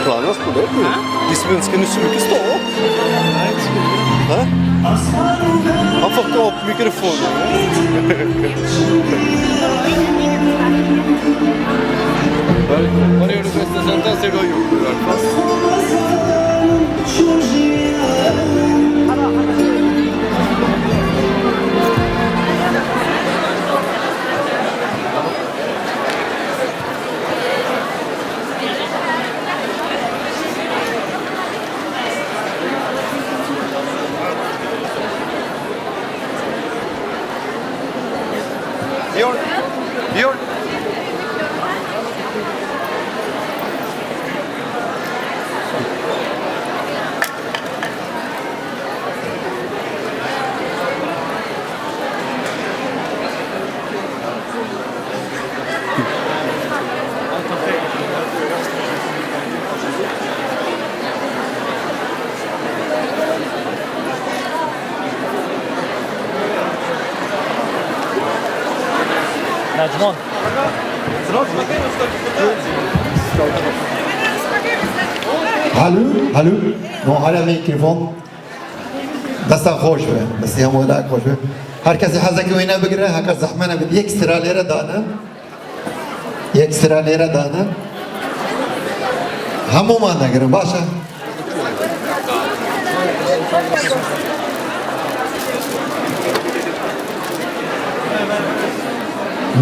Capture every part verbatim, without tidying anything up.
Planas tu, ne? Ha? Ismin, ismin, ismin, isto. Ha? Afak top mikrofon. Bari, bari, Björn! Björn! Necmon. Halû, halû. No, hala mikrofon. Desta xweş be. Destê hemû wela xweş be. Her kesê hezekî wêne bigire, heke zehme nebin. Yek sira lêre dane. Yek sira lêre dane. Hemûman negirin, baş e.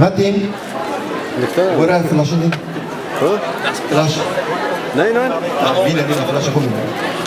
Metin. Were flaşê dî. Ha? Flaş. Neyin, neyin? Ha, bîne, bîne, flaşê xwe bîne.